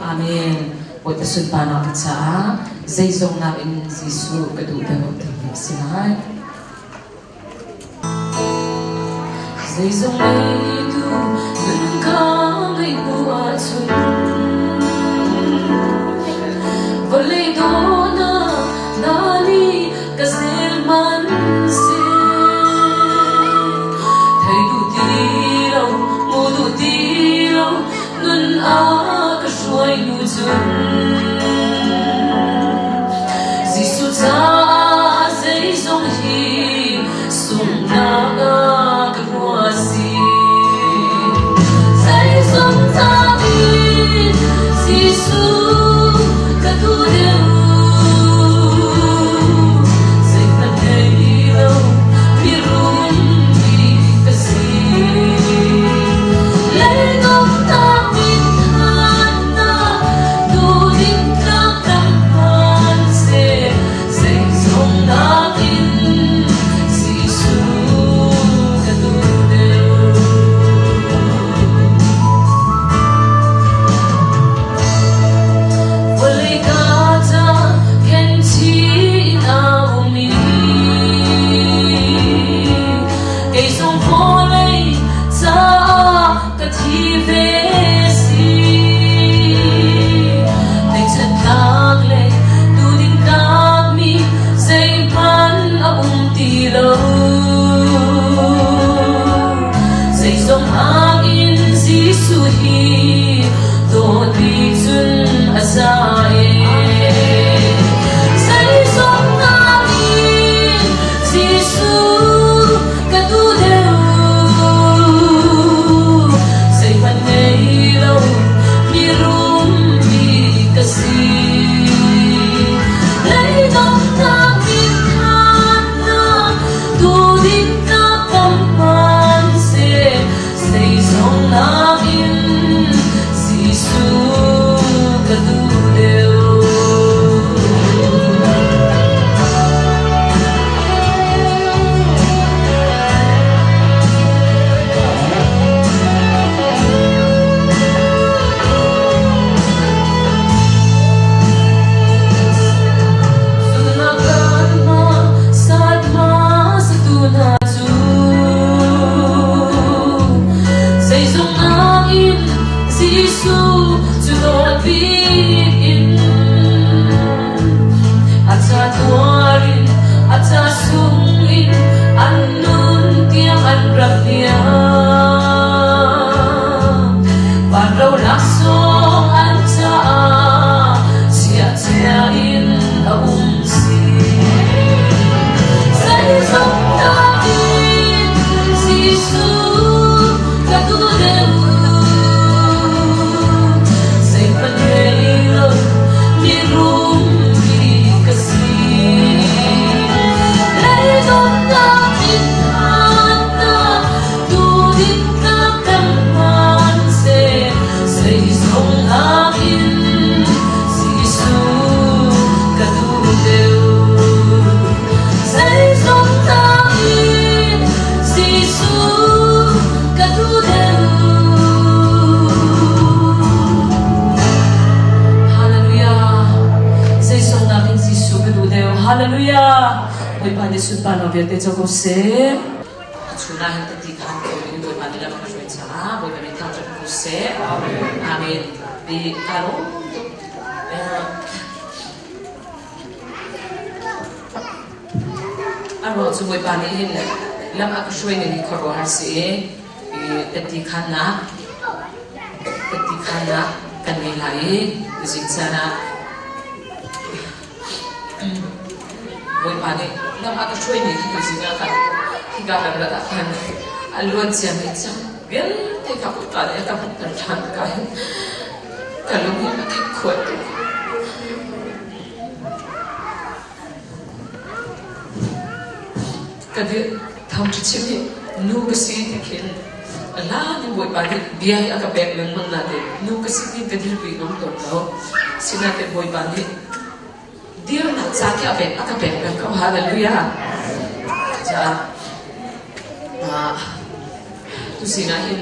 Amen. Bawipa sunparnak ka caah zeizong nakin Jesuh ka duh deuh timi a si lai. Zeizong ngeitu nun kha ngeih hnu ahcun vawlei dawhnak na nih ka zel hmanh seh. Thei duh ti lo, hmu duh ti lo, nun a ka hruai hnu cun Jesuh caah zeizong hi sunghnak ah ka ruah si. Zeizong in Jesuh ka duh deuh. Zeihmanh ngei lo mirum mi ka si. Leidawtnak in thannak duhding tlak kan hman seh. Zeizong nakin Jesuh ka duh deuh. Vawlei ka ca khenchih in a um i kei zong vawlei caah ka thi ve si. Teicannak le tuding tlakmi zeihmanh a um ti lo. Zeizong in Jesuh hi dawt bik cun a za e. Zeizong in Jesuh ka duh deuh. Zeihmanh ngei lo mirum mi ka si. Leidawtnak in thannak tuding ka pom hman seh. Zeizong nakin Jesuh ka duh deuh. Sunnak kanmah satma satu hna cu zeizong nakin Jesuh cu dawt bik in a ca tuar in a ca sung in an nun tiang an rak liam. Vanro laksawng an caah chiahcia in a um si. Zeizong nakin Jesuh ka duh deuh. Zeihmanh ngei lo mirum mi ka si. Leidawtnak in thannak tuding tlak kan hman seh. Zeizong nakin Jesuh ka duh deuh. Zeizong nakin Jesuh ka duh deuh. Hallelujah. Zeizong nakin Jesuh ka duh deuh. Hallelujah. Bawipa nih sunparnak vialte co ko seh. Chun ah hin ka ti khan ko in Bawipa nih lam a ka hruai caah Bawipa nih thangṭhat ko seh. Amen. Di kaa lawm tuk. A ruang cu Bawipa nih hin lam a ka hruai ning hi khuaruahhar si i tati khannak tati khannak kan ngei lai i tuzing caan ah Bawipa nih lam a ka hruai ning hi tuzing ah khan hika kan rat ah khan a luan ciami cang vialte kha Bawipa nih a ka hmuhter ṭhan ka hin ka lung hi a kik khuat tuk. Ka dir thawngṭha chim hi nu ka si ti khin a hlan in Bawipa nih bia hi a ka pek lengmang nain nu ka si tiin ka dirpi ngam tawn lo. Sinain Bawipa nih dirnak ca khi a pek a ka pek peng ko. Hallelujah. Caah tu sinah hin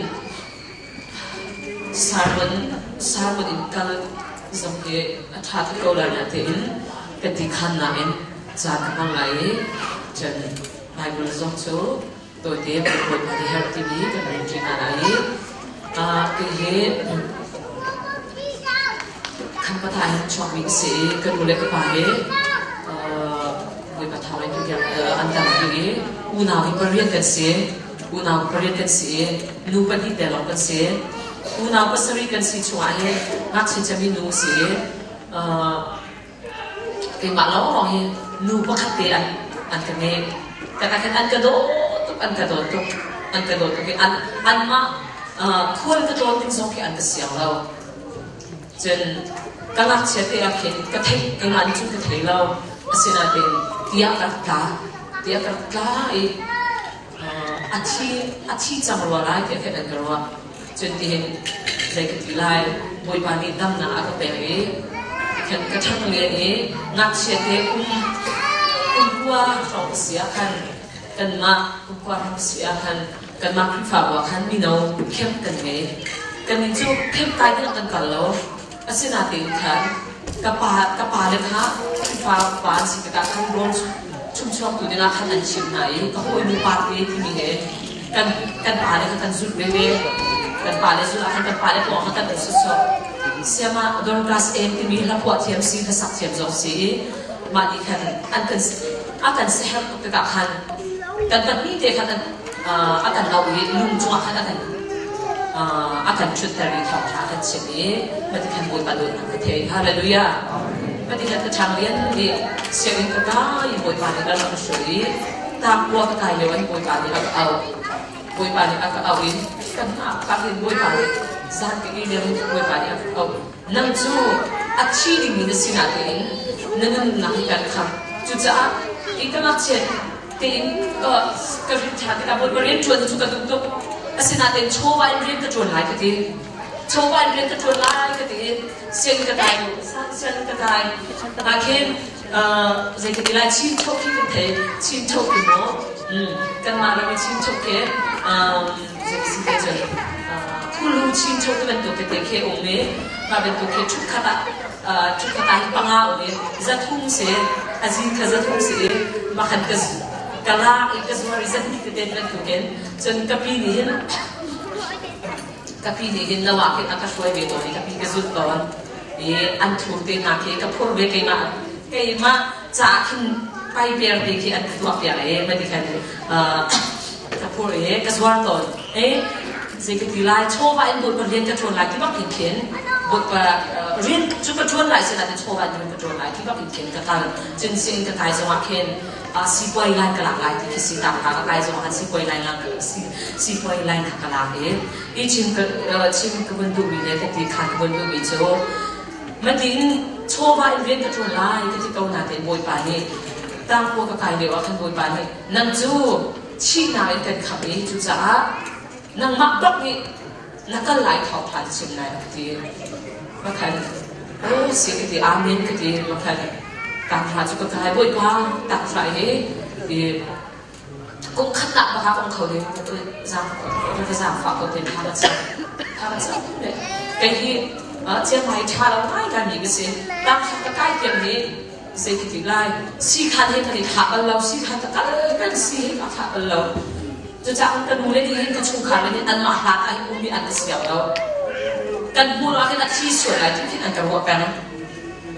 sermon sermon in kal. Zong hi a ṭha tuk ko lai natein kan ti khan nain caan ka hmang lai i cun Bible zong cu tawite Bawipa nih herh timi kan rel ṭi hna lai i kei hi Khampat ah hin chuakmi ka si i ka nu le ka pa he Bawipa thawng in an dam dih i unau hi pariat kan si. Unau pariat kan si i nu pahnih te lawng kan si. Unau pasarih kan si chungah hin ngakchia cemmi nu si i keimah lawnglawng hi nu pakhat te an an ka ngeih. Kan ah khan an ka daw tuk, an ka daw tuk, an ka daw tuk i an anmah khual ka tlawn ding zong khi an ka siang lo. Cun ka ngakchia te ah khin ka theih ka ngan cu ka thei lo. Asinain tiah ka rak tla, tiah ka rak tla i a thi a thi cang rua lai tiah khin an ka ruah. Cun tihin zei ka ti lai, Bawipa nih damnak a ka pek i khin ka ṭhang len i ngakchia te kum kum kua hrawng ka si ah khan kanmah kum kua hrawng si ah khan kanmah Khrihfabu ah khan mino camp kan ngei. Kannih cu camp kai ding ah kan kal lo. Asinain khan ka pa ka pa le kha Khrihfa upa an si tikah khan rawl chumchuaktu dingah khan an chimh hna i ka hawinu pa te timi he kan kan pa le kha kan zulh veve. Kan pa le zulh ah khan kan pa le pawng kha kan um sawsawh. Siama Dorcas Em timi hla phuah thiam si hla sak thiam zong si i mah nih khan an kan a kan siaherh tuk tikah khan kan pahnih te khan a kan auh i lung cungah khan a kan a kan ṭhutter i thawngṭha a kan chimh i mati khan Bawipa dawtnak ka thei. Hallelujah! Mati khan ka ṭhang lian i sianginn ka kai i Bawipa nih ram a ka hruai i takpua ka kai lio in Bawipa nih a ka auh. Bawipa nih a ka auh i kan hngah ka hin Bawipa nih zan ka ih lio in Bawipa nih a ka auh. Nang cu a thi dingmi na si natein na nunnak hi kan khamh. Cucaah hi ka ngakchiat tein ka rin ṭha tikah Bawipa rian ṭuan cu ka duh tuk. Asinain chawva in rian ka ṭuan lai ka ti. Chawva in rian ka ṭuan lai ka ti i sianginn ka kai sianginn ka kai. Ah khin zei ka ti lai chin chok khi kan thei chin chok khi maw kanmah ram i chin chok khi zei si te cun khulu chin chok ti bantuk tete khi um i mah bantuk khi ṭhutkhat ah ṭhutkhat ah hin panga um i zathum si azin kha zathum si i makhan ka ka lak i ka zuar i zahnih tete bantukin cun ka pi nih hin ka pi nih hin lo ah khin a ka hruai ve tawn i ka pi ka zulh tawn i an thur te hna khi ka phur ve keimah keimah caah khin paiper te khi an ka tuah piak i mati khan ka phur i ka zuar tawn e zei ka ti lai chawva in bawipa rian ka ṭuan lai ti bak in khin bawipa rian cu ka ṭuan lai sinain chawva in rian ka ṭuan lai ti bak in khin ka kal cun sin ka kai zongah khin sipuai lai ka lak lai ti khi si tak ka kai zongah khan sipuai lai ka sipuai lai kha ka lak i i chim ka chim ka vun duhmi le ka ti kha ka vun duhmi cu matin chawva in rian ka ṭuan lai ka ti ko natein bawipa nih tangpua ka kai lio ah khan bawipa nih nang cu thihnak in kan khamh i cucaah nangmah bak nih na kal lai thawngṭha na chim lai a ka ti. Makhan oh si ka ti amen ka ti makhan tanghra cu ka kai bawipa tanghra hi i kum khat ah baka ong kho ding zaang ka zaangfah ko te tha ka cam tha ka cam le kei hi chiang mai ṭha lo ngai ka mi ka si tanghra ka kai tiang hi zei ka ti lai si khan he kan i thlah bal lo si khan ka kal kan si he ka thlah bal lo cucaah ka nu le nih hin ka chungkhar le nih anmah hlat ah hin um i an ka siang lo kan hmuh ah khin a thi sual lai ti khin an ka ruah peng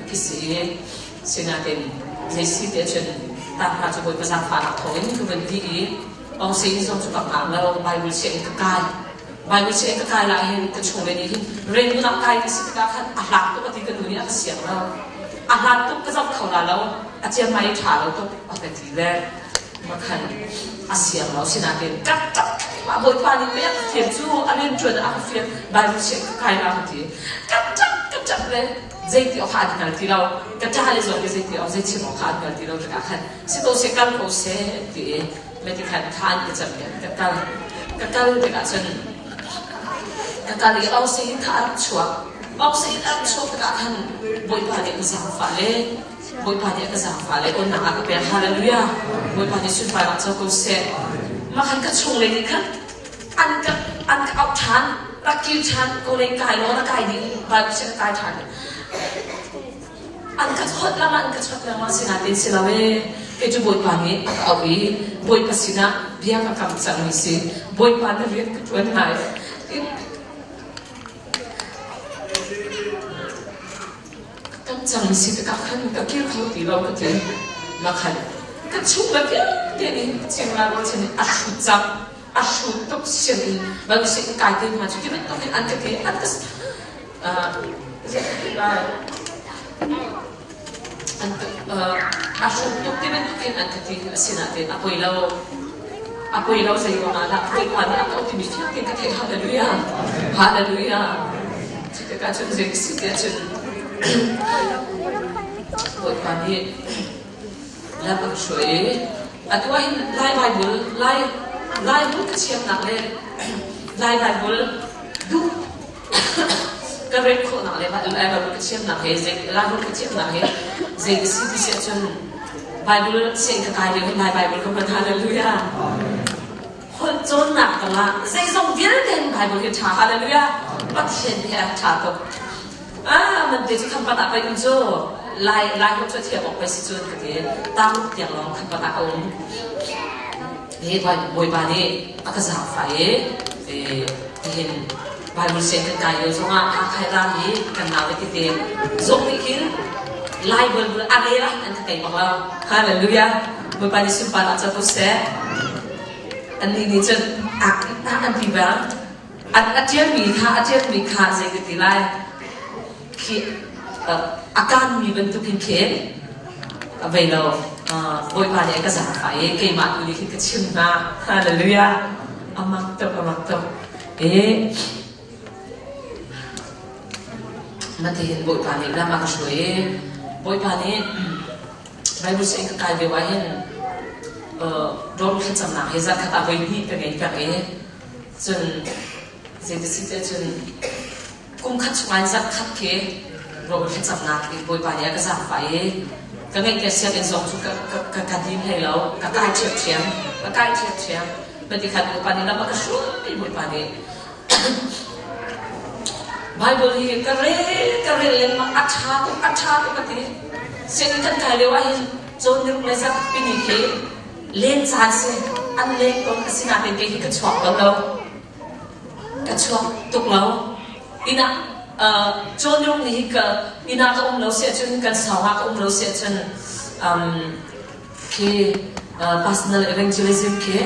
khi si sinain zei si te cun tangka cu bawipa zaangfahnak thawngin ka van ti i ong sein zong cu ka ngah lo Bible sianginn ka kai Bible sianginn ka kai lai hin ka chung le nih hin Rangoon ah kai ka si tikah khan a hlat tuk a ti ka nu nih a ka siang lo a hlat tuk ka zoh kho la lo a ciammai i ṭha lo tuk a ka ti le makhan a siang lo sinain ṭap ṭap mah bawipa nih pei a ka fial cu a rian ṭuan ah a ka fial Bible sianginn ka kai la ka ti ṭap ṭap ka ṭap le zei ti awk an hngal ti lo ka ṭa le zong zei ti awk zei chim awk kha an hngal ti lo tikah khan si ko seh kal ko seh ti i meti khan khan ka cam ka kal ka kal tikah cun ka kal i ausein kha a rak chuak ausein a rak chuak tikah khan Bawipa nih ka zaangfah le Bawipa nih a ka zaangfah le onnak a ka pek hallelujah Bawipa nih sunparnak co ko seh mah khan ka chung le nih khan an ka an ka auh ṭhan rak kir ṭhan ko le kai law na kai ding Bible ka kai ṭhan. An ka chawt lama an ka chawt lama sinain si lo ee. Kei cu Bawipa nih a ka auh i Bawipa sinah bia ka kam cangmi si. Bawipa na rian ka ṭuan lai. Ka kam cangmi si tikah khan ka kir kho ti lo ka ti. Mah khan ka chung le vialte nih cingla rualchan nih a hrut cang. A hrut tuk sianginn bantuk in kai te hna cu ti bantuk in an ka ti an ka A hrut tuk ti bantukin an ka ti. Asinain a poi lo. A poi lo zei ruangah dah Bawipa nih a ka timi fiang tein ka theih. Hallelujah! Hallelujah! Cu tikah cun zei ka si tiah cun Bawipa nih lam a ka hruai i atu ah hin Lai Baibal, Lai Laiholh ka thiamnak le Lai Baibal duh Ka ret khawhnak le Bible ka thiamnak he Laiholh ka thiamnak he zei ka si ti si ahcun Bible sianginn ka kai lio hin Lai Bible ka hman hallelujah. Holh cawnnak tangah zeizong vialte in Bible hi ṭha hallelujah. Pathian he a ṭha tuk. Ah man te cu khampat ah pei um cu Lai Laiholh cu a thiam awk pei si cun ka ti. Tang tiang lawng khampat ah ka um. Hi Bawipa nih a ka zaangfah i Nihin Bible siang kan kai lio zongah Hakhai ram hi kan nau le tete zong nih hin Lai Bible a rel ah an ka tei bak lo. Hallelujah. Bawipa nih sunparnak co ko seh. Annih nih cun an ti bang a ṭialmi kha a ṭialmi kha zei ka ti lai khi a kaanmi bantukin khin a vei lo. Bawipa nih a ka zaangfah i keimah tu nih khin ka chim hna. Hallelujah. A mak tuk, a mak tuk. E matihin Bawipa nih lam a ka hruai i Bawipa nih Bible sianginn ka kai lio ah hin dawr thlacamnak hi zarkhat ah voi hnih ka ngei peng i cun zeiti si te cun kum khat chungah zarkhat khi rawl thlacamnak i Bawipa nih a ka zaangfah i ka ngeihte sianginn zong cu ka ka ka dim hlei lo ka kai ṭhiamṭhiam ka kai ṭhiamṭhiam Pati khat Bawipa nih lam a ka hruai Bawipa nih Bible hi ka rel ka rel lengmang a ṭha tuk a ṭha tuk ka ti sianginn kan kai lio ah hin cawn niruk le zarhpi ni khi len caan si an leng tawn asinain kei hi ka chuak bal lo Ka chuak tuk lo. Inn ah cawnrung nih hi ka inn ah ka um lo si ahcun kan sau ah ka um lo si ahcun khi personal evangelism khi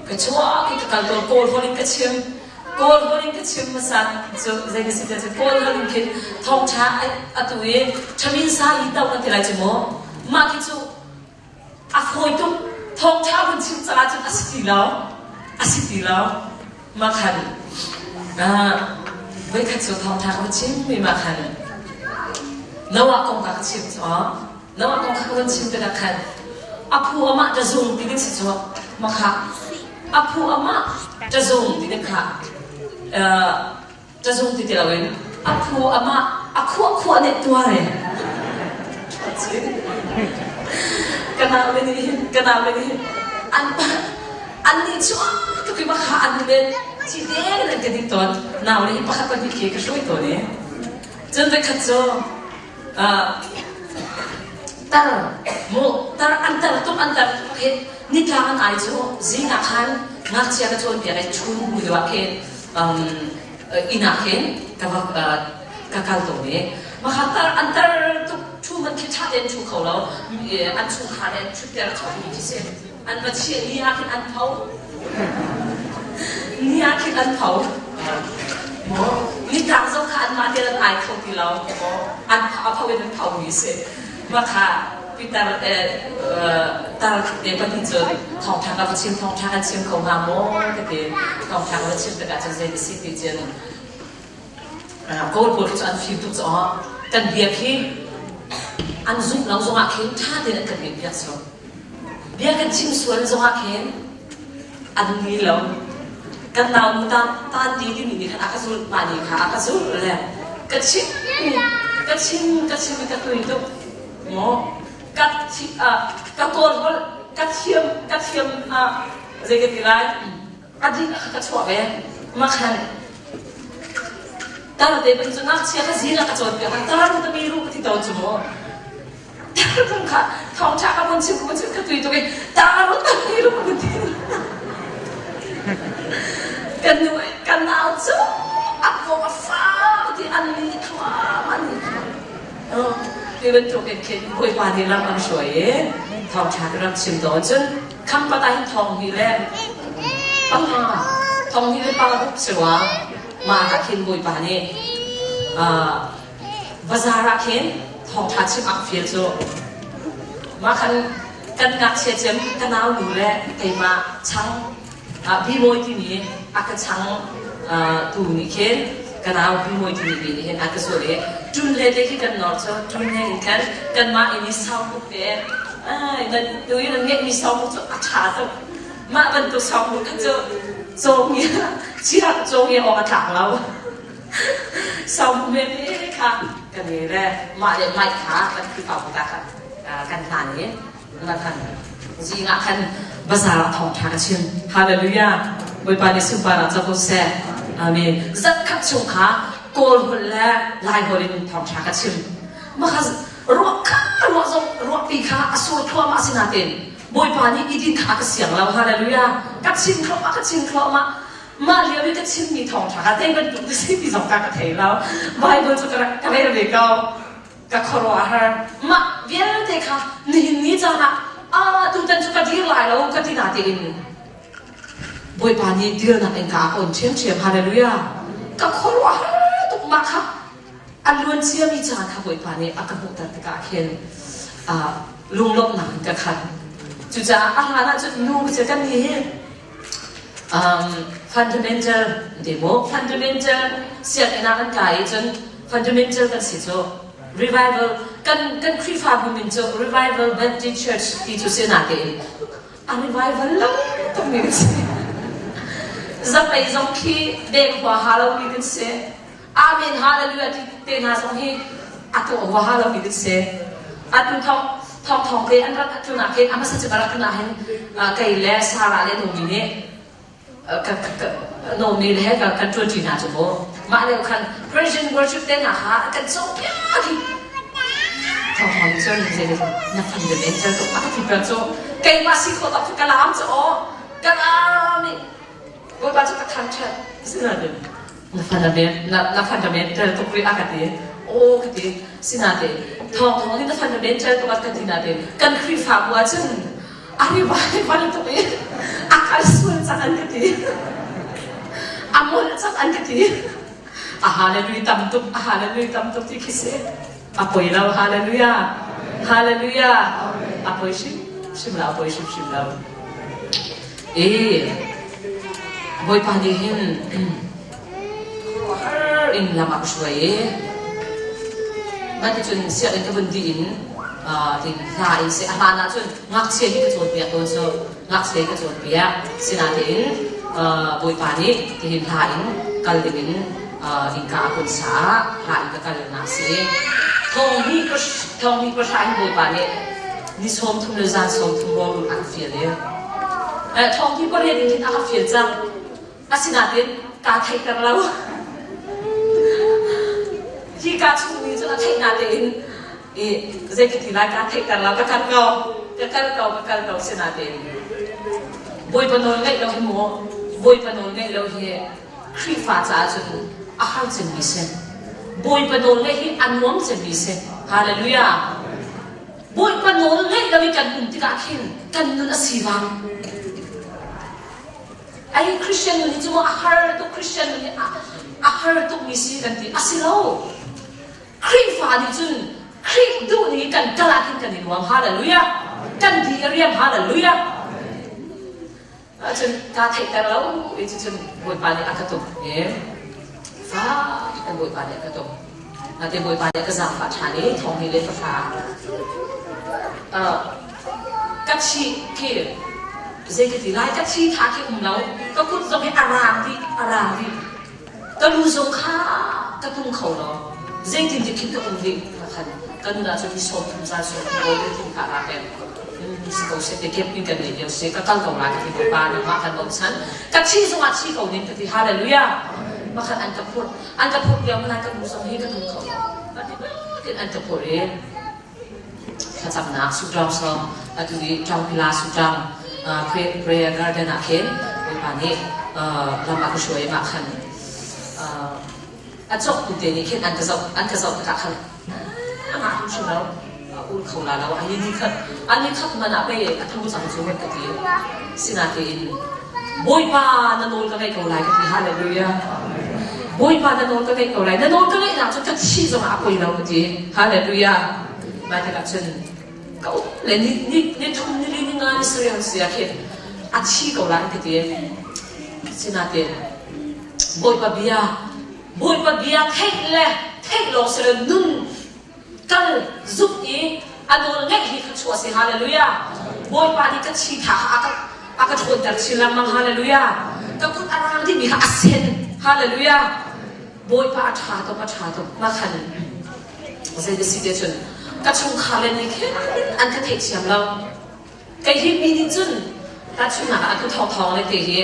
ka chuak i ka kal tawn Kawl holh in ka chim. Kawl holh in ka chim hmasa cu zei ka si ti ahcun Kawl holh in khin thawngṭha atu i ṭhamin sa i to kan ti lai cu mu. Mah khi cu A fawi tuk. Thawngṭha vun chim caah cun a si ti lo. A si ti lo. Mah khan voikhat cu thawngṭha ka va chim mi mah khan Noah kong ka ka chim cu Noah kong kha ka vun chim tikah khan a phu amah ṭazung ti ding si cu mah kha a phu amah ṭazung ti ding kha Cazung ti ti loin a phu amah a khuah khuah nih tuar e. Ka nau le nih hin ka nau le nih hin an an nih cu tuk i kha an le ci te an ka ding tawn nau le hi pakhat pahnih khi ka hruai tawn i cun voikhat cu tar mu tar an tar tuk an tar tuk hin nitlang an ai cu zing ah khan ngakchia ka cawnpiak i chun hnu deuh ah khin inn ah khin ka va ka kal tawn i makha tar an tar tuk thu man khi ṭha tein ṭhu kho lo an chungkhar he an ṭhutter chawhmi khi si an va chiah ni ah khin an tho ni ah khin an tho nitlang zong kha anmah te an ai kho ti lo an a tho in an tho mi si makha Peter tar te pahnih cu thawngṭha ka va chim thawngṭha kan chim kho hnga maw ka ti thawngṭha ka va chim tikah cun zei si ti cun Kawl pawl cu an fim tuk caah kan bia khi an zumh lo zongah khin ṭha tein an kan ngaihpiak so bia kan chim sual zongah khin an ni lo kan nau nu ta tan ti timi nih khan a ka zulh mah nih kha a ka zulh le ka chim ka chim ka chim ka tui tuk maw ka thi ka kawl holh ka thiam ka thiam zei ka ti lai a ding ka chuah ve makhan. Tar te ban cu ngakchia kha zing ah ka cawnpiak ah tar ta mi ru ka ti tawn cu mu. Tar kong kha thawngṭha ka vun chim ka vun chim ka tui tuk i tar ta mi ru ka ti. Kan nu kan nau cu a kong a fak ti an ni thluam an ni thluam. Ti bantuk in khin Bawipa nih ram an hruai i thawngṭha ka rak chim tawn cun khampat ah hin thawng hnih le panga thong hnih le paruk si rua mah ah khin Bawipa nih bazaar ah khin thawngṭha chim ak fial cu mah khan kan ngakchia cem ka nau nu le keimah chang Bibawi timi a ka chang tu nih khin ka nau Bibawi timi bi nih hin a ka zulh i ṭun le te khi kan nor cu ṭun he in khan kanmah inn i sawnguk te ai nan tu i nan ngeihmi sawnguk cu a ṭha tuk mah bantuk sawnguk kha cu cawngi chiah cawngi awk a tlak lo sawnguk me te kha kan ngei le mah le mic kha kan Khrihfabu ta khan kan hlan i na khan zing ah khan bazaar ah thawngṭha ka chim. Hallelujah. Bawipa nih sunparnak co ko seh. Amen. Zatkhat chung kha Kawl holh le Lai holh in thawngṭha ka chim. Mah kha ruah kha ruah zong ruahpi kha a sur thluahmah sinain Bawipa nih i din kha ka siang lo. Hallelujah. Ka chim thluahmah ka chim thluahmah. Mah lio i ka chimmi thawngṭha kha zei bantuk si ti zong ka ka thei lo. Bible cu ka rak ka rel ve ko. Ka khuaruahhar. Mah vialte kha nihin ni caan ah ah tutan cu ka dir lai lo ka ti na tiin Bawipa nih dirnak in ka a on ṭhiamṭhiam. Hallelujah. Ka khuaruahhar tuk mah kha a luan ciami caan kha Bawipa nih a ka hmuhter tikah khin lunglawmhnak in ka khat. Cucaah a hlan ah cun nu cu kan nih hi fundamental ti mu fundamental sianginn ah kan kai i cun fundamental kan si cu revival kan kan Khrihfabu min cu Revival Baptist Church ti cu si natein a revival lo tuk mi kan si zapei zong khi deng huaha lo mi kan si Amen hallelujah ti te hna zong hi a tuah huaha lo mi kan si atu thong thong thong te an rat tlun ah khin a hmasa cu ka rak tlun ah hin kei le Sarah le Nomi nih Nomi le he kan ṭuan ṭi hna cu mu mah lio khan Persian worship te hna kha kan cawnpiak hi thong thong nih cun zei na fundamental tuk a ka ti peng cu keimah si khawh tak cu ka lam cu aw ka lam i Bawipa cu ka thangṭhat sinain na fundamental na fundamental tuk rih a ka ti aw ka ti sinate thawng thawng nih na fundamental tuk a ka ti nate kan Khrihfabu ah cun a revival tuk i a kal sual cang an ka ti a molh cang an ka ti a hallelujah tam tuk a hallelujah tam tuk ti khi si a poi lo hallelujah hallelujah a poi hrim hrim lo a poi hrim hrim lo E Bawipa nih hin khuaruahhar in lam a ka hruai i Cuticun sianginn ka vun dih in tin hla in seh a hlan ah cun ngakchia hi ka cawnpiak tawn cu ngakchia hi ka cawnpiak sinain Bawipa nih tihin hla in kal dingin innka a kun caah hla in ka kal nak si thawng hnih pahra in Bawipa nih ni 30 le zan 30 rawlulh a ka fial i thawng hi pariat in khin a ka fial cang asinain kaa theihter lo hi ka chung mi cun a theih na tein i zei ka ti lai kaa theihter lo ka kal ko ka kal ko ka kal ko sinain Bawipa nawl ngaih lo hi mu Bawipa nawl ngaih lo hi Khrihfa caah cun a har cemmi si Bawipa nawl ngaih hi a nuam cemmi si Hallelujah Bawipa nawl ngaih lo i kan um tikah khin kan nun a sivang. Ai Christian nun hi cu a har tuk Christian nun hi a har tuk mi si kan ti a si lo. Khrihfa nih cun Khrih duh ning kan kal ah khin kan i nuam hallelujah. Kan di a riam hallelujah. Cun kaa theihter lo i cucun Bawipa nih a ka tuk i fak kan Bawipa nih a ka tuk. Nate Bawipa nih a ka zaangfah ṭhan i thong hi le pahra ka thi khi zei ka ti lai ka thi tha khi um lo ka kut zong hi a raang dih a raang dih ka lu zong kha ka tung kho lo zeitin dik khin ka um dih khan ka nun ah cun ni 30 zan 30 rawl tin ka ra peng si ko se te kep in kan nei lio se ka kal ko lai ka ti ko pa nangmah kan bochan ka thi zongah thi ko ning ka ti hallelujah. Makhat an ka phurh. An ka phurh lio hmanh ah ka nu zong hi ka nung kho lo. Mah an ka phurh i thlacamnak Sutram song atu i Ṭaungpila Sutram prayer garden ah khin Bawipa nih lam a ka hruai mah khan a cawktu te nih khin an ka zoh an ka zoh tikah khan amah hrimhrim lo ul kho la lo ani ni khat ani khat man ah pei a tho cang cu ka ti sinatein Bawipa na nawl ka ngaih ko lai ka ti hallelujah Bawipa na nawl ka ngaih ko lai na nawl ka ngaih nak cu ka thi zongah a poi lo ka ti hallelujah mah tikah cun ka um le ni ni ni thum ni li ni nga ni sarih si ah khin a thi ko lai ka ti sinatein Bawipa bia Bawipa bia theih le theih lawng si lo nun kal zuk i a nawl ngeih hi thluachuah si hallelujah Bawipa nih ka chi tha kha a ka a ka ṭhawnter chin lengmang hallelujah ka kut a rang dihmi kha a sen hallelujah Bawipa a ṭha tuk a ṭha tuk ma khan zei na si te cun ka chungkhar le nih khin an ka theihthiam lo Kei hi mi nih cun tahchunhnak ah atu thawngthawng le te hi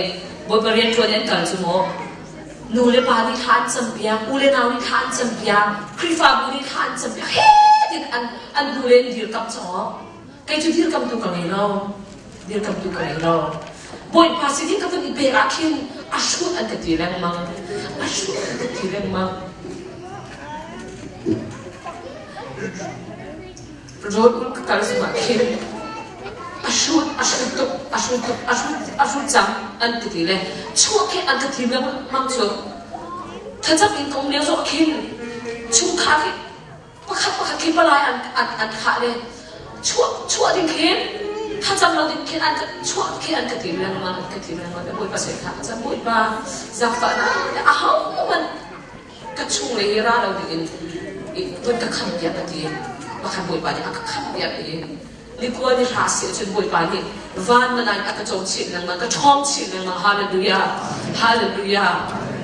Bawipa rianṭuan in an kal cu mu. Nu le pa nih thla an campiak, u le nau nih thla an campiak, Khrihfabu nih thla an campiak, he tin an an hnu le an dirkamh cang aw. Kei cu dirkamtu ka ngei lo. Dirkamtu ka ngei lo. Bawipa sin ka vun i pek ah khin a hrut an ka ti lengmang. A hrut an ka ti lengmang. Rawl ul ka kal zongah khin a hrut a hrut tuk a hrut tuk a hrut a hrut cang an ka ti le chuah khi an ka thim lengmang cu thlacam in ka um lio zong khin chungkhar khi pakhat pakhat khi palai an an an khah le chuah chuah ding khin thlacam lo ding khin an ka chuah khi an ka tim lengmang an ka tim lengmang Bawipa sin kha ka cam Bawipa zaangfahnak a ho man ka chung le hi ra lo dingin vun ka kham piak a ti. Pakhat Bawipa nih a ka kham piak i nikua ni hra si ahcun Bawipa nih van man a ka co chin lengmang ka ṭhawng chin lengmang hallelujah hallelujah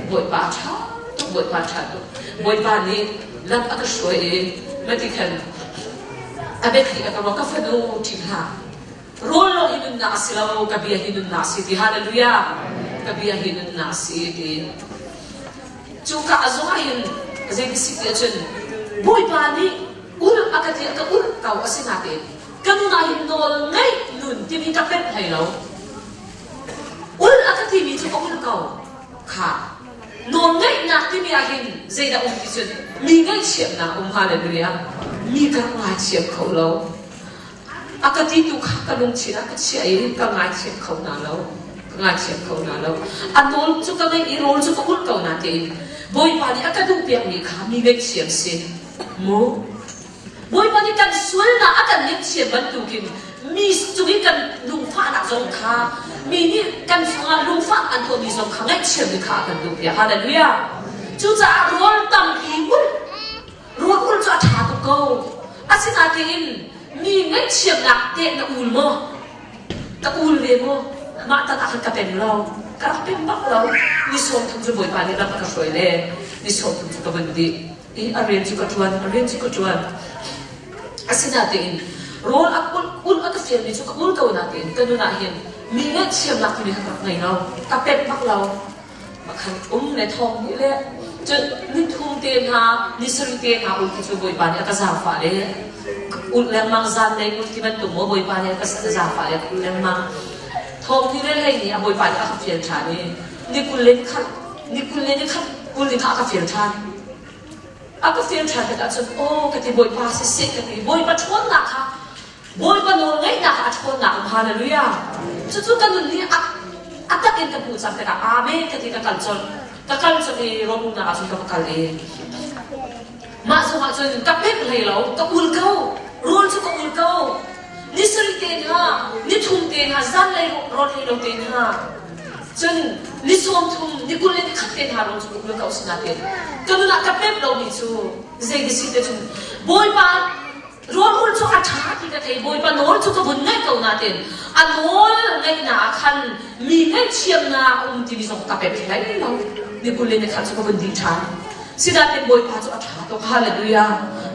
Bawipa ṭha tuk Bawipa ṭha tuk Bawipa nih lam a ka hruai i mati khan a biathli a ka ruah ka fanu ṭih hlah rawl lawng hi nunnak a si lo ka bia hi nunnak a si ti hallelujah ka bia hi nunnak a si ti Cuka zong ah hin zei ti si ti ahcun Bawipa nih ulh a ka ti ka ulh ko a si natein ka nun ah hin nawl ngeih nun timi ka pemh hlei lo. Ulh a ka timi cu ka ulh ko. Kha nawl ngeihnak timi ah hin zeidah um ti cun mi ngaihchiatnak um hallelujah mi ka rak ngaithiam kho lo. A ka ti tu kha ka lungthin ah ka chiah i ka ngaithiam kho hna lo. Ka ngaithiam kho hna lo. A nawl cu ka ngeih i rawl cu ka ulh ko na tiin Bawipa nih a ka duhpiakmi kha mi ngaihthiam si. Mu. Bawipa nih kan sualnak a kan ngaihthiam bantukin mi cung i kan lungfahnak zong kha mi nih kan cungah lungfah an tuahmi zong kha ngaihthiam mi kha a kan duhpiak. Hallelujah. Cucaah rawl tampi ulh Rawl ulh cu a ṭha tuk ko. Asinain mi ngaihchiatnak teh na ul maw? Ka ul ve maw? Mah tan ah khan ka pem lo. Ka rak pem bak lo. Ni 30 cu Bawipa nih ram a ka hruai le ni 30 cu ka vun dih. I a rian cu ka ṭuan, a rian cu ka ṭuan. Asinain rawl a ul, ul a ka fialmi cu ka ul ko natein ka nun ah hin mi ngaihchiatnak timi kha ka rak ngei lo. Ka pem bak lo. Makhan um le thawng nih le cun ni thum te hna ni sarih te hna ul khi cu Bawipa nih a ka zaangfah le ulh lengmang zan lei ulh ti bantuk maw Bawipa nih a ka zaangfah le ka ulh lengmang thawng ni le hlei nih a Bawipa nih a ka fial ṭhan i ni 20 le ni khat ni 20 le ni khat kul ni kha a ka fial ṭhan a ka fial ṭhan tikah cun aw ka ti Bawipa siseh ka ti Bawipa ṭhawnnak kha Bawipa nawl ngaihnak a ṭhawnnak um hallelujah cucu ka nun nih a a tak in ka hmuh cang tikah amen ka ti ka kal colh ka kal colh i Rom umnak ah cun ka va kal i mah zongah cun ka pemh hlei lo ka ul ko rawl cu ka ul ko ni sarih te hna ni thum te hna zanlei rawl hlei lo te hna cun ni 30 ni 20 le ni khat te hna rawl cu ka ul ko sinain ka nun ah ka pemh lomi cu zei ka si te cun Bawipa Rawl ul cu a ṭha ti ka thei Bawipa nawl cu ka vun ngaih ko nain a nawl ngaihnak ah khan mi ngaihchiamnak a um timi zong ka pek hlei lo ni 20 le ni khat cu ka vun dih ṭhan sinain Bawipa cu a ṭha tuk hallelujah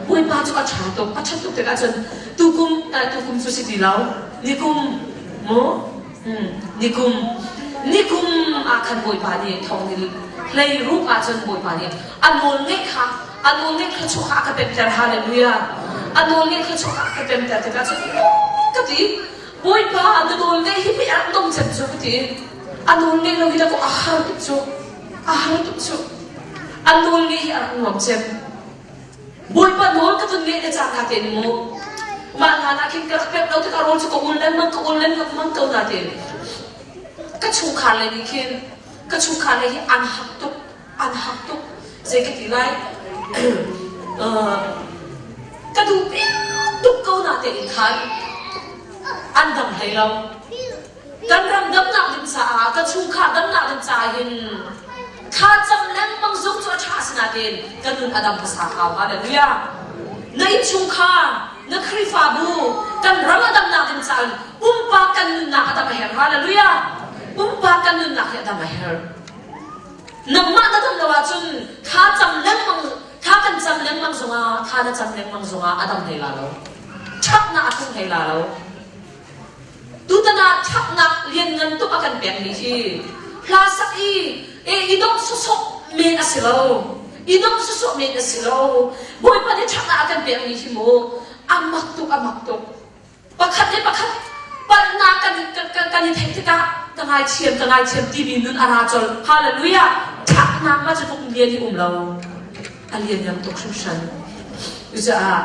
Bawipa cu a ṭha tuk a ṭhat tuk tikah cun tukum tukum cu si ti lo nikum mu nikum. Nikum ah khan Bawipa nih thong ni hlei ruk ahcun Bawipa nih a nawl ngeih kha a nawl ngeih kha chuak ah a ka pemter hallelujah a nawl ngeih kha chuak ah a ka pemter tikah cun ka ti Bawipa na nawl ngeih hi pei a rak dong cem cu ka ti a nawl ngeih lo hi dah a har tuk cu a har tuk cu a nawl ngeih hi a rak nuam cem Bawipa nawl ka tun ngeih le cangka tein mu mah hlan ah khin ka rak pek lo tikah rawl cu ka ul lengmang ka ul lengmang ko na tein ka chungkhar le nih khin ka chungkhar le hi an hak tuk an hak tuk zei ka ti lai ka duh tuk ko na tein khan an dam hlei lo kan ram damnak ding caah ka chungkhar damnak ding caah hin thla cam lengmang zong cu a ṭha asinain kan nun a dam hmasa hau hallelujah na innchungkhar na Khrihfabu kan ram a damnak ding caah pumpak kan nunnak a dam a herh hallelujah pumpak kan nunnak hi a dam a herh nangmah na dam lo ahcun thla cam lengmang thla kan cam lengmang zongah thla na cam lengmang zongah a dam hlei la lo ṭhatnak a tlung hlei la lo Tutan ah ṭhatnak lianngan tuk a kan pekmi hi hla sak i e i dawh sawsawh men a si lo. I dawh sawsawh men a si lo. Bawipa nih ṭhatnak a kan pekmi hi mu a mak tuk a mak tuk. Pakhat le pakhat palhnak kan kan kan i theih tikah ka ngaithiam ka ngaithiam timi nun a ra colh. Hallelujah! Ṭhatnak ma cu tluk lian hi um lo. A lianngan tuk hringhran. Cucaah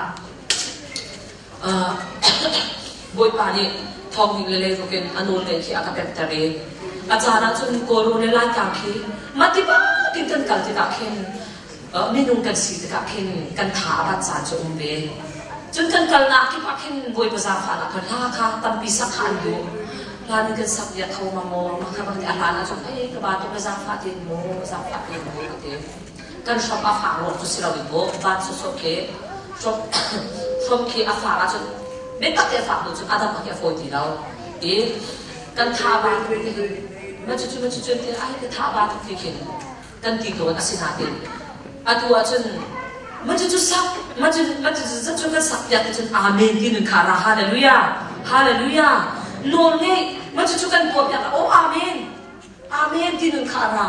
Bawipa nih thawng le leiruk in a nawl ngeih khi a ka pekter i a caan ah cun Kawlrawn le Laitlang khi mah ti bak in kan kal tikah khin minung kan si tikah khin kan tha a bat caan cu um ve. Cun kan kalnak kip ah khin Bawipa zaangfahnak kha hla kha tampi sak kha an duh. Hla nih kan sak bia tho ma maw mah kha bak ti a hlan ah cun ei ka ba tuk na zaangfah tein maw zaangfah tein maw ka ti. Kan hrom a fak ruang cu si lo in maw van sawsawh khi hrom khi a fak ahcun biatak te a fak hnu cun a dam khi a fawi ti lo i kan tha ba tuk ti hin ma cucu ma cucu ti ai ka tha ba tuk ti khin kan ti tawn a si nain atu ahcun ma cucu sak ma cu ma cucu cu kan sak piak ti cun amen ti nun kha ra hallelujah hallelujah nawl ngei ma cucu kan tuah piak oh amen amen ti nun kha ra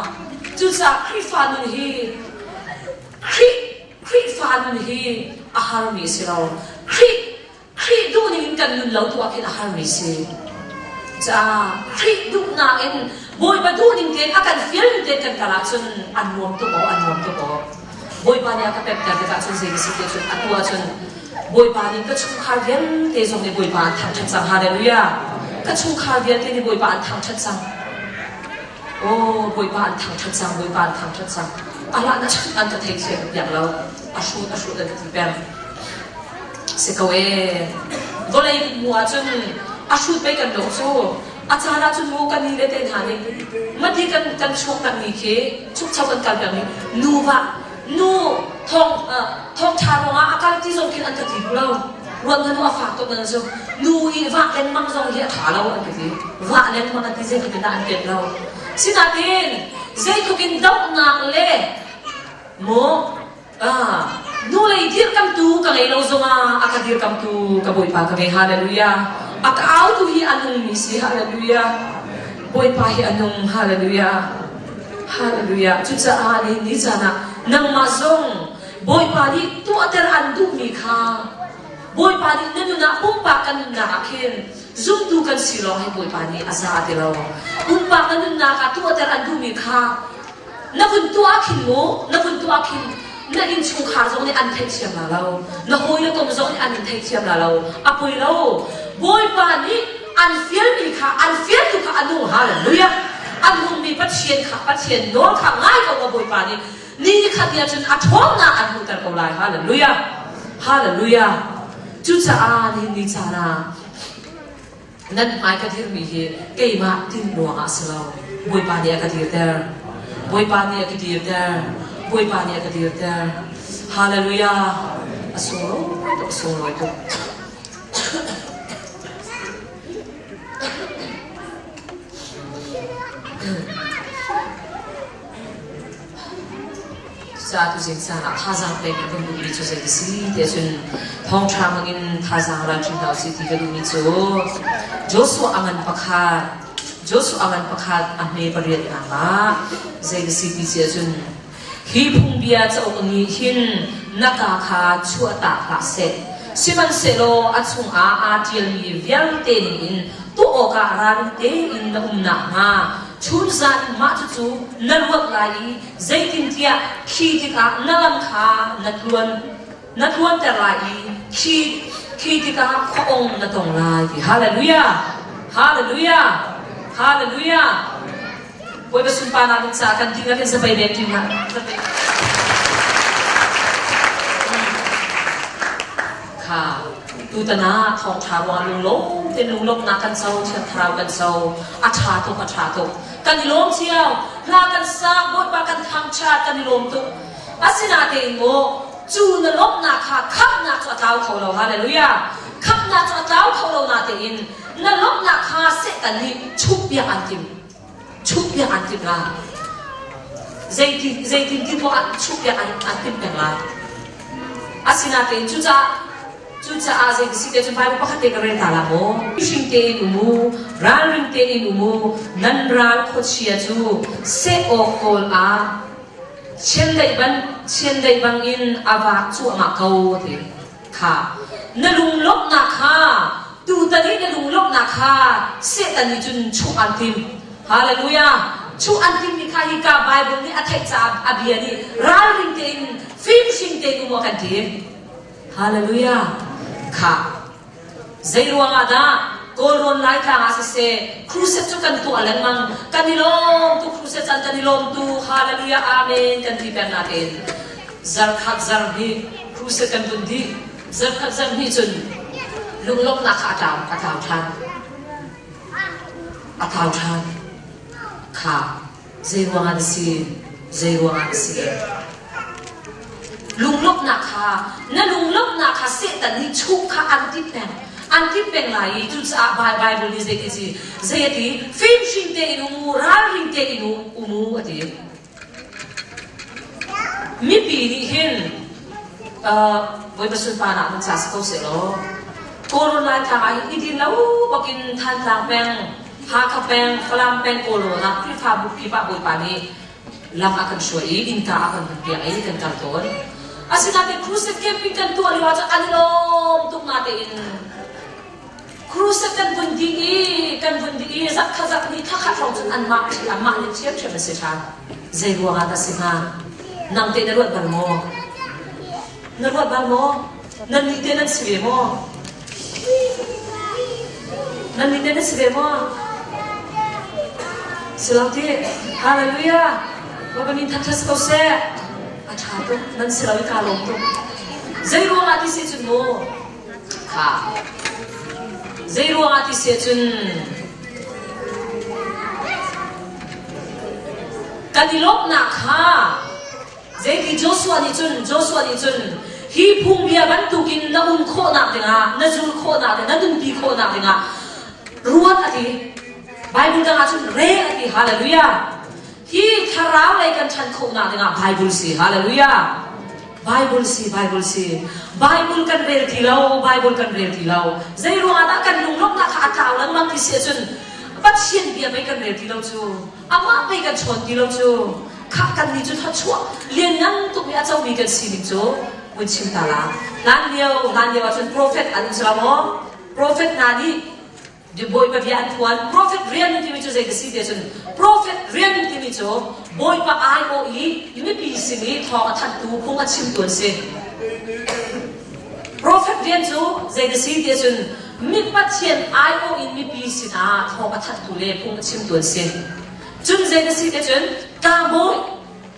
cucaah Khrihfa nun hi Khrih Khrihfa nun hi a harmi si lo. Khrih Khrih duhning in kan nun lo tu ah khin a harmi si. Caah Khrih duhnak in Bawipa duhning tein a kan fialning tein kan kal ahcun an nuam tuk aw, an nuam tuk aw. Bawipa nih a ka pekter tikah cun zei ka si ti cun atu ahcun Bawipa nih ka chungkhar vialte zong nih Bawipa an thangṭhat cang. Hallelujah. Ka chungkhar vialte nih Bawipa an thangṭhat cang. Aw Bawipa an thangṭhat cang, Bawipa an thangṭhat cang. Alah na chan an ka thei thiam piak lo. A hrut a hrut an ka ti peng. Si ko ee. Vawlei mu ahcun a hrut pei kan dawh cu. A caan ahcun mu kan ni le te hna nih mati kan kan chuak pengmi khi chukcho kan kal pengmi nuva nu thong thongṭha ruangah a kal ti zong khin an ka ti duh lo. Ruat na nu a fak tuk na cu nu i vah lengmang zong hi a ṭha lo an ka ti. Vah lengmang an ti zeitluk in dah an ken lo. Sinain zeitluk in dohnak le maw nu lei dirkamtu ka ngei lo zongah a ka dirkamtu ka Bawipa ka ngei hallelujah. A ka autu hi a nungmi si hallelujah. Bawipa hi a nung hallelujah. Hallelujah. Cucaah ni ni caan ah nangmah zong Bawipa nih tuahter an duhmi kha Bawipa nih na nun ah pumpak kan nunnak ah khin zumtu kan si lawng hi Bawipa nih a za ti lo. Pumpak na nunnak ah tuahter an duhmi kha na vun tuah khin mu na vun tuah khin na innchungkhar zong nih an theihthiam la lo na hawi le kom zong nih an in theihthiam la lo a poi lo Bawipa nih an fialmi kha an fialtu kha a nung hallelujah an nungmi Pathian kha Pathian nawl kha ngai ko Bawipa nih Ni khat ni ahcun a ṭhawnnak an hmuhter ko lai. Hallelujah! Hallelujah! Cucaah nihin ni caan ah nan hmai ka dirmi hi keimah tin ruangah si lo. Bawipa nih a ka dirter. Bawipa nih a ka dirter. Bawipa nih a ka dirter. Hallelujah! A sunglawi tuk, a sunglawi tuk. Cucaah tuzing caan ah thazaang pek ka kan duhmi cu zei a si ti ahcun thawngṭha hmangin thazaang ralṭin hna usih ti ka duhmi cu Joshua a ngan pakhat. Joshua ngan pakhat a hme pariatnak ah zei na si ti si ahcun hi phungbia cauk nih hin na ka kha chuahtak hlah seh. Sihmanhsehlaw a chungah aa ṭialmi vialte ningin tuah awkah ralring tein na um nakhnga chunzan mah cucu na ruat lai i zeitintiah khi tikah na lam kha na tluan na tluanter lai i khi khi tikah khuaong na tong lai ti. Hallelujah! Hallelujah! Hallelujah! Bawipa sunparnak ding caah kan ding ah kan zapei bek ṭin hlah. Kha tutan ah thawngṭha ruangah lunglawm tein lunglawmhnak kan co, thiang thlarau kan co. A ṭha tuk, a ṭha tuk. Kan i lawm cio. Hla kan sak, Bawipa kan thangṭhat, kan i lawm tuk. Asinain maw cu na lawmhnak kha khamhnak cu a tlau kho lo. Hallelujah. Khamhnak cu a tlau kho lo natein na lawmhnak kha Satan nih chuhpiak an timh. Chuhpiak an timh lai. Zeitin zeitin ti tuah chuhpiak an an timh peng lai. Asinain cucaah cucaah zei si te cun Bible pakhat te ka rel ta la maw? Hring tein um u, ralring tein um u, nan ral khuachia cu seh awk kawl ah chiandeih ban chiandeih bangin a vak cuahmah ko ti kha na lunglawmhnak kha tutan i na lunglawmhnak kha Satan nih cun chuh an tim hallelujah chuh an timmi kha hika Bible nih a theih caah a bia nih ralring tein fimhring tein um a kan ti hallelujah kha Zei ruangah dah Kawlrawn Laitlang ah siseh crusade cu kan tuah lengmang kan i lawm tuk crusade caan kan i lawm tuk hallelujah amen kan ti peng natein zarkhat zarhnih crusade kan vun dih zarkhat zarhnih cun lunglawmhnak kha a tlau a tlau ṭhan a tlau ṭhan kha Zei ruangah na si? Zei ruangah na si? Lunglawmhnak kha na lunglawmhnak kha Satan nih chuh kha an timh peng. An timh peng lai i cucaah Bible nih zei ti si? Zei a ti? Fimhring tein um u, ralring tein um u a ti. Mipi nih hin uh, Bawipa sunparnak nan ca si ko seh law Kawlrawn Laitlang ah hin i din lo bakin Thantlang peng Hakha peng, Falam peng Kawlrawn ah Khrihfabu kip ah Bawipa nih lam a kan hruai i innka a kan hunpiak i kan kal tawn. Asinain crusade camping kan tuah lio ahcun an i lawm tuk natein crusade kan vun dih i kan vun dih i zakha zak ni thla khat hrawng cun anmah anmah nih ṭhiamṭhiam an si ṭhan. Zei ruangah dah si hnga? Nang te na ruat bal maw? Na ruat bal maw? Nannih te nan si ve maw? Nannih te nan si ve maw? Si lo ti. Hallelujah. Bawipa min thangṭhat si ko seh. A ṭha tuk. Nan si lo i kaa lawm tuk. Zei ruangah ti si cun mu? Kha. Zei ruangah ti si cun kan i lawmhnak kha Zeiti Joshua nih cun Joshua nih cun hi phungbia bantukin na um khawhnak dingah na zul khawhnak ding na nunpi khawhnak dingah ruat a ti. Bible dang ah cun re a ti. Hallelujah. Hi thlarau lei kan ṭhan khawhnak dingah Bible si. Hallelujah. Bible si, Bible si. Bible kan rel ti lo, Bible kan rel ti lo. Zei ruangah dah kan lunglawmhnak kha a tlau lengmang ti si ahcun Pathian bia mei kan rel ti lo cu. Amah pei kan chawn ti lo cu. Khah kan nih cu thluachuah lianngan tukmi a comi kan sining cu vun chim ta la. Hlan lio, hlan lio ahcun prophet an um si lo maw? Prophet hna nih Bawipa bia an phuan. Prophet rian timi cu zei ka si ti ahcun prophet rian timi cu Bawipa aiawh i mipi sin i thawng a thanhtu, phung a chimtu an si. Prophet rian cu zei na si ti ahcun mi Pathian aiawh in mipi sinah thawng a thanhtu le phung a chimtu an si. Cun zei na si te cun tlangbawi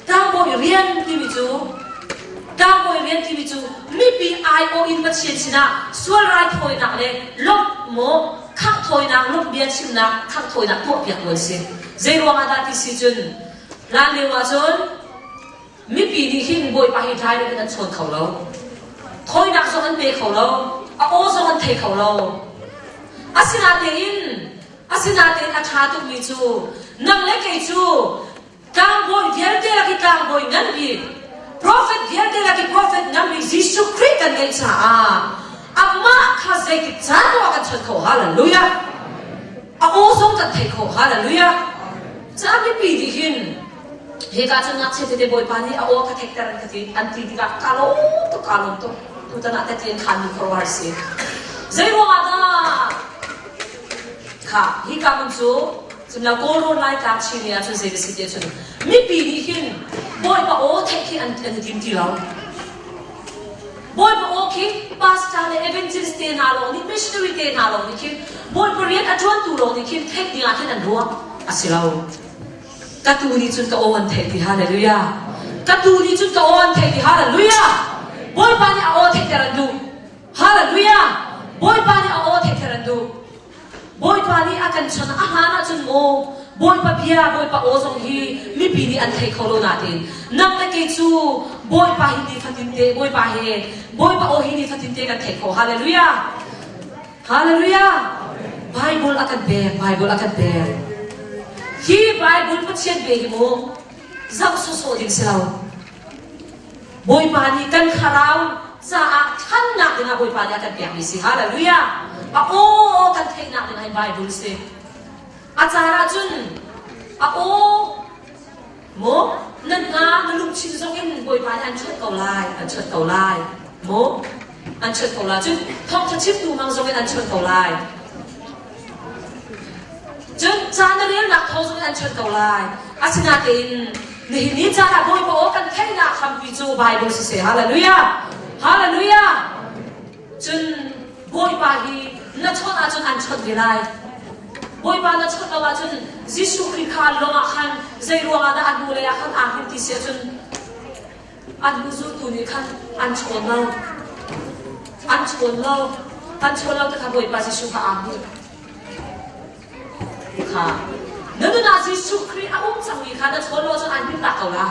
tlangbawi rian timi cu tlangbawi rian timi cu mipi aiawh in Pathian sinah sual raithawinak le lawmh maw khangh thawinak lawmh bia chimnak khangh thawinak tuahpiak an si. Zei ruangah dah ti si cun hlan lio ah cun mipi nih hin Bawipa hi direct in an chawn kho lo. Thawinak zong an pe kho lo. A aw zong an thei kho lo. Asinain Asinain a ṭha tukmi cu nang le kei cu tlangbawi vialte lak i tlangbawi ngan bik, profet vialte lak i profet ngan bik Jesuh Khrih kan ngeih caah amah kha zeitik caan poah kan chawnh kho. Hallelujah! A aw zong kan theih khawh. Hallelujah. Ca mipi nih hin hika cu ngakchia tete Bawipa nih a aw ka theihter an ka ti an ti tikah ka lawm tuk ka lawm tuk. Tutan ah tete in khan mi khuaruahhar si. Zei ruangah dah kha hika hmun cu cun Kawlrawn Laitlang Chin ah cun zei si ti cun mipi nih hin Bawipa aw theih khi an an i tim ti lo. Bawipa aw khi pastor le evangelist te hna lawng nih missionary te hna lawng nih khin Bawipa rian a ṭuantu lawng nih khin theih ding ah khin an ruah a si lo. Ka tu nih cun ka aw an theih ti hallelujah. Ka tu nih cun ka aw an theih ti hallelujah. Bawipa nih a aw theihter an duh. Hallelujah. Bawipa nih a aw theihter an duh. Bawipa nih a kan chawnh a hmaan ahcun maw Bawipa bia Bawipa aw zong hi mipi nih an thei kho lo nain nang le kei cu Bawipa hi ni fatin te Bawipa he Bawipa aw hi ni fatin te kan theih kho hallelujah hallelujah Bible a kan pek Bible a kan pek hi Bible Pathian pe hi mu zoh sawsawh ding si lo Bawipa nih kan thlarau caah ṭhannak dingah Bawipa nih a kan pekmi si. Hallelujah! A aw kan theihnak dingah hin Bible si. A caan ahcun a aw maw nan hna na lungthin zong in Bawipa nih an chawnh ko lai, an chawnh ko lai. Maw an chawnh ko lai. Cun thawngṭha chimtu hmang zong in an chawnh ko lai. Cun ca na relnak thawng zong in an chawnh ko lai. Asinain nihin ni caan ah Bawipa aw kan theihnak hrampi cu Bible siseh. Hallelujah! Hallelujah! Cun Bawipa hi na chawnh ahcun an chawnh ve lai. Bawipa na chawnh lo ahcun Jesuh Khrih kha lawng ah khan zei ruangah dah a hnulei ah khan aa hngilh ti si ahcun an hnu zultu nih khan an chawn lo. An chawn lo. An chawn lo ti kha Bawipa Jesuh kha aa hmuh. Kha na nun ah Jesuh Khrih a um cangmi kha na chawn lo cun an hmin tak ko la.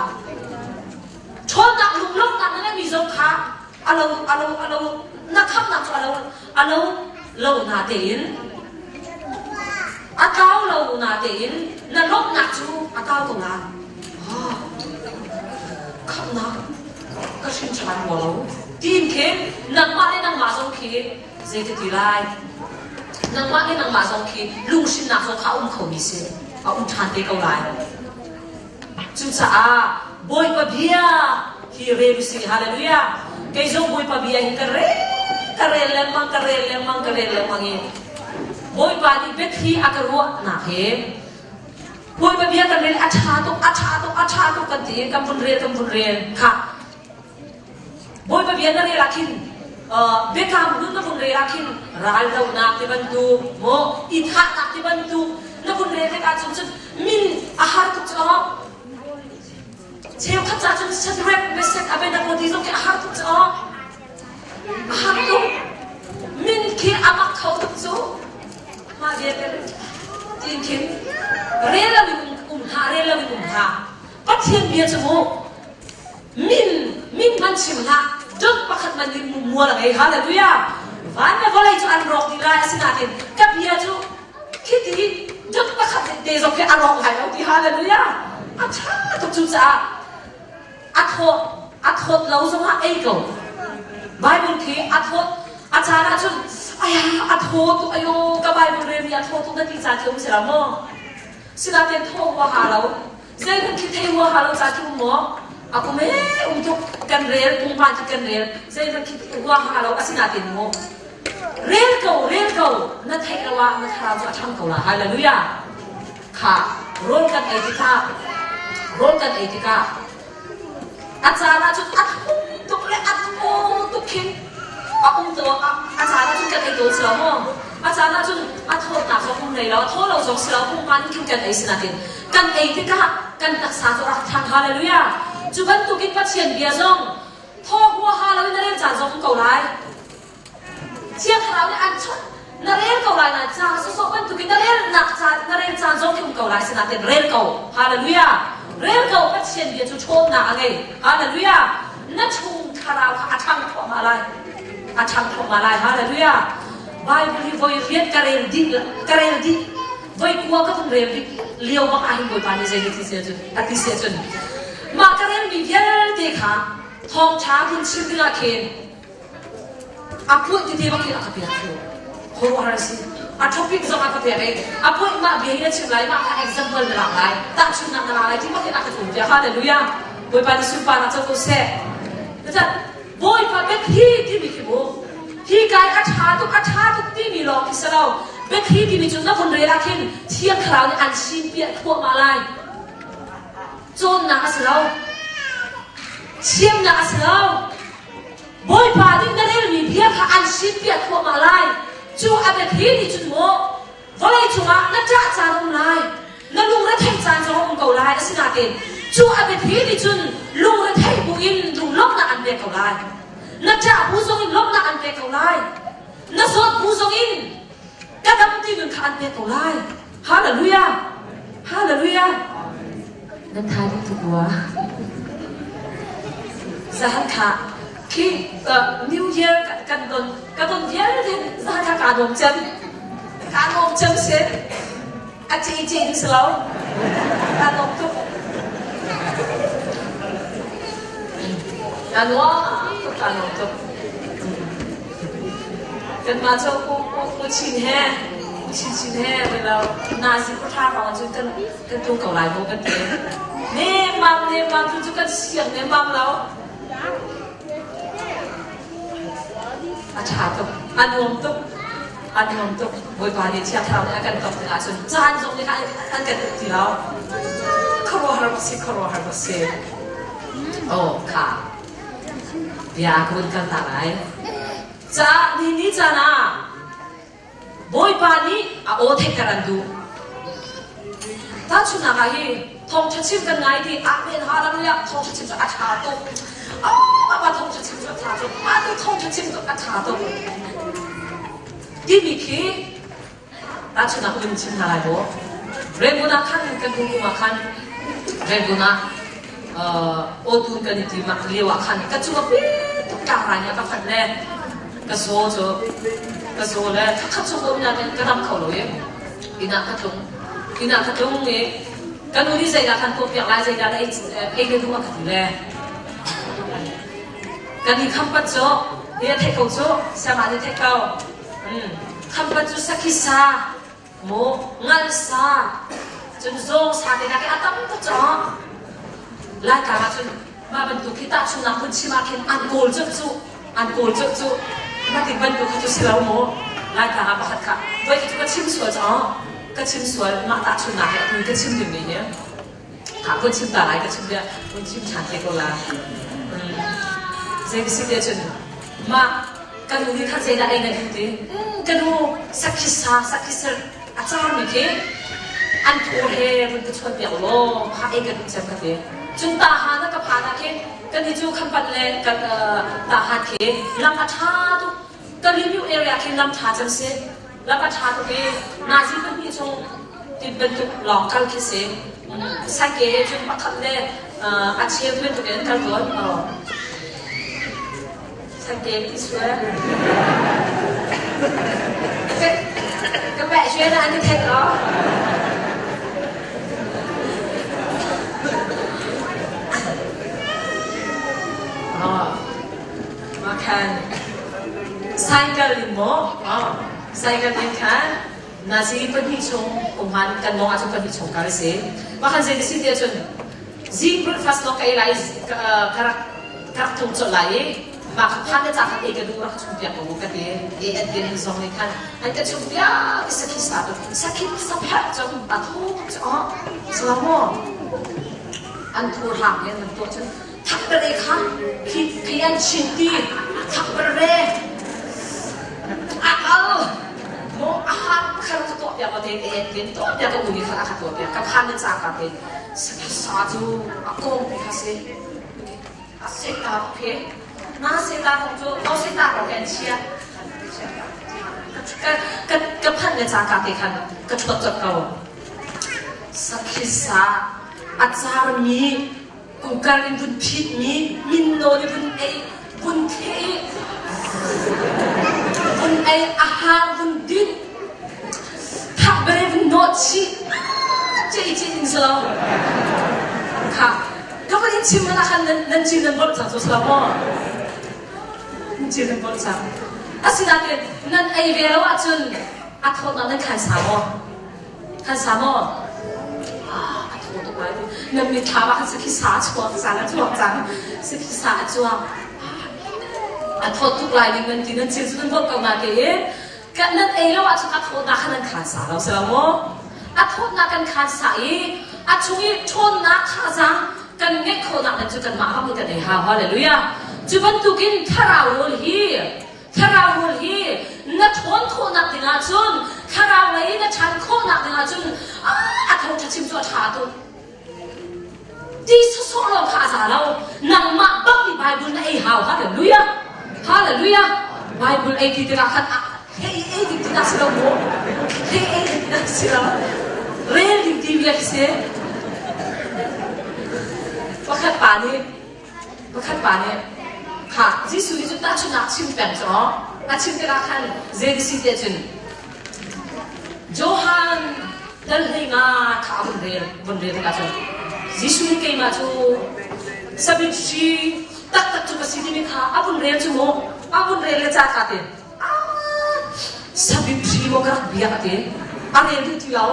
Chawnnak lunglawmhnak na ngeihmi zong kha a lo a lo a lo na khamnak cu a lo a lo lo na tein a tlau lo na tein na lawmhnak cu a tlau ko la. Khamhnak ka hrin ṭhan maw lo tiin khin nangmah le nangmah zong khi zei ka ti lai nangmah le nangmah zong khi lunghrinnak zong kha a um khomi si a um ṭhan te ko lai cucaah Bawipa bia hi rel usih hallelujah kei zong Bawipa bia hi ka rel ka rel lengmang ka rel lengmang ka rel lengmang i Bawipa nih biathli a ka ruahnak hi Bawipa bia kan rel a ṭha tuk a ṭha tuk a ṭha tuk kan ti i kan vun rel kan vun rel kha Bawipa bia na rel ah khin biakam hlun na vun rel ah khin raldohnak ti bantuk maw i thahnak ti bantuk na vun rel tikah cun cun min a har tuk cu aw cheukhat ca cun Shadrach Meshach Abednego ti zong khi a har tuk cu aw a har tuk min khi a mak kho tuk cu mah vialte tiin khin rel lo in um hlah rel lo in um hlah Pathian bia cu mu min min hman chim hlah dot pakhat man in mual a ngei hallelujah van le vawlei cu an rawk dih lai asinain ka bia cu khiti dot pakhat te zong khi a rawk lai lo ti hallelujah a ṭha tuk cu caah a thawt a thawt lo zongah ei ko Bible khi a thawt a caan ahcun aya a thaw tuk ayo ka Bible rel mi a thaw tuk na ti caan khi um si lo maw sinain thaw huaha lo zeihmanh khi thei huaha lo ca khi um maw a um e um tuk kan rel pungpan khi kan rel zeihmanh khi huaha lo asinain maw rel ko rel ko na theih lo ah na thlarau cu a ṭhang ko la hallelujah kha rawl kan ei tikah rawl kan ei tikah a caan ah cun a thlum tuk le a thaw tuk khin a um to a caan ah cun kan ei tawn si lo maw a caan ah cun a thawtnak zong um hlei lo a thaw lo zong si lo pumpan in khin kan ei sinakin kan ei tikah kan taksa cu rak ṭhang hallelujah cu bantukin Pathian bia zong thaw huaha lo in na rel caan zong um ko lai Thiang Thlarau nih an chawnh na rel ko lai na ca sawsawh bantukin na rel nak ca na rel caan zong khi um ko lai sinain rel ko hallelujah rel ko Pathian bia cu ṭhawnnak a ngei hallelujah na chung thlarau kha a ṭhang thluahmah lai a ṭhang thluahmah lai hallelujah Bible hi voi riat ka rel dih ka rel dih voi kua ka vun rel dih lio bak ah hin Bawipa nih zei ti sia cun a ti sia cun mah ka relmi vialte kha thawngṭha vun chim dingah khin A phuah tete bak in a ka pek cu. Khuaruahhar a si. A topic zong a ka pek i a point mah bia hi na chim lai, mah kha example na lak lai, tahchunhnak na lak lai ti bak in a ka cawnpiak. Hallelujah. Bawipa nih sunparnak co ko seh. Cucaah Bawipa biathli timi khi mu hi kai a ṭha tuk a ṭha tuk timi lawng khi si lo. Biathli timi cu na vun rel ah khin Thiang Thlarau nih an chimpiah thluahmah lai. Cawnnak a si lo. Thiamnak a si lo. Bawipa nih na relmi bia kha an sinpiah thluahmah lai. Cu a biathli nih cun maw vawlei cungah na ṭah caan um lai, na lungretheih caan zong a um ko lai. Asinain cu a biathli nih cun lungretheih bu in lunglawmhnak an pek ko lai. Na ṭah bu zong in lawmhnak an pek ko lai. Na zawt bu zong in ka dam ti nun kha an pek ko lai. Hallelujah! Hallelujah! Nan tha dih tuk rua. Zahan kha khi New Year kan don ka don vialte zahan kha kaa nuam cem. Kaa nuam cem si. A ce ce ding si lo. Kaa nuam tuk. Kaa nuam tuk, kaa nuam tuk. Kanmah cu u chin he u chin chin he lo nazi pahra hrawng cun kan kan tlung ko lai mu kan ti. Nemmam nemmam tu cu kan siang nemmam lo. A ṭha tuk, a nuam tuk, a nuam tuk. Bawipa nih Thiang Thlarau nih a kan tok tikah cun caan zong nih an kan uk ti lo. Khuaruahhar si, khuaruahhar si. Oh, kha. Bia ka vun kal ta lai. Ca ni ni caan ah Bawipa nih a aw theihter an duh. Tahchunhnak ah hi thawngṭha chim kan ngai ti Amen hallelujah thawngṭha chim cu a ṭha tuk. Oh, apa thawngṭha chim cu a ṭha tuk. Mah tu thawngṭha chim cu a ṭha tuk. Timi khi Tahchunhnak vun chim hna lai maw? Rangoon ah khan kan hung kum ah khan Rangoon ah awtun kan i tim lio ah khan ka cung a pit tuk tlangrai nih a ka fanh le ka zaw cu ka zaw le thakhat chung um nain ka dam kho lo i inn ah ka tlung inn ah ka tlung i ka nu nih zeidah kan tuahpiak lai zeidah na ei na duh a ka ti le kan i khampat cu ni a theih ko cu siamah nih theih ko Khampat cu sakhi sa, maw ngal sa, cun zawng sa te hna khi a tam tuk caah Laitlang ah cun mah bantuk khi tahchunhnak phun chim ah khin an kawl colh cu an kawl colh cu na ti bantuk kha cu si lo maw Laitlang ah pakhat kha voi cu ka chim sual caah ka chim sual mah tahchunhnak hi atu ka chim dingmi hi kha kun chim ta lai ka chim bia kun chim ṭhan te ko la zei si te cun mah Ka nu nih khan zeidah ei na duh ti? Ka nu sakhi sa sakhi ser a carmi khi an thaw he vun ka chuan piak law kha ei ka duh cem ka ti. Cun tahan ah ka phan ah khin kan ni cu khampat le kan tahan khi lam a ṭha tuk. Ka review area khi lam ṭha cem si. Lam a ṭha tuk i nazi pahnih chung ti bantuk lawng kal khi si. Sake he cun pakhat le a cheu bantuk in kal tawn. Sangte ti sual. Ka mẹ chuyện là anh thấy đó. Mà khan cycle in mo cycle in khan nazi pahnih chung umhan kan mong ahcun pahnih chung kal si ma khan zei si ti ahcun zing breakfast no ka ei lai ka rak ka rak tlung colh lai i mah kha phan le ca kha ei ka duh rak chung piak ko ka ti i an tin zong nih khan an ka chung piak i sakhi sa tu sakhi sapherh cun a thu cu salamo an thur hang in an tuah cun thak bere kha khi khi an chin ti thak bere a al mo a han khar ka tuah piak te te tin tuah piak ka u ni kha a ka tuah piak ka phan le ca ka te sakhi sa cu a kong pi kha si A seta phe na seta kong cu no seta kong kan chia ka ka ka phan le cangka te khan ka thuat cot ko sakhi sa a carmi kungkar in vun phitmi minno nih vun ei vun the vun ei a hang vun din thak bere vun nawt chih ce ce in salo kha Ka van in chim ah khan nan cin nan bolh cang cu si lo maw? Nan cin nan bolh cang. Asinain nan ei ve lo ahcun A thawtnak nan khan sa maw? Khan sa maw? Ah, a thaw tuk lai. Nan mitthlam ah khan sakhi sa a chuak, sa a chuak cang. Sakhi sa a chuak. A thawt tuk lai ning nan ti nan cil cu nan dawt ko na te i kan nan ei lo ahcun a thawtnak kha nan khan sa lo si lo maw? A thawtnak kan khan sa i a chung i ṭhawnnak thazaang kan ngeih khawhnak nan cu kanmah bak nih kan ei hau. Hallelujah. Cu bantukin thlarau rawl hi Thlarau rawl hi na ṭhawn khawhnak ding ahcun thlarau lei na ṭhan khawhnak ding ahcun a thawngṭha chim cu a ṭha tuk. Ti sawsawh lawng kha a za lo. Nangmah bak nih Bible na ei hau. Hallelujah. Hallelujah. Bible ei ti tikah khan hei ei ding ti dah si lo mu. Hei ei ding ti dah si lo. Rel ding ti bia khi si. Pakhat pa nih Pakhat pa nih kha Jesuh nih cun tahchunhnak chim peng cu a chim tikah khan zei si te cun Johan dal hlei nga kha a vun rel vun rel tikah cun Jesuh nih keimah cu sabit hri taktak cu ka si timi kha a vun rel cu mu a vun rel le ca ka te sabit hri maw ka rak biak a ti a rel duh ti lo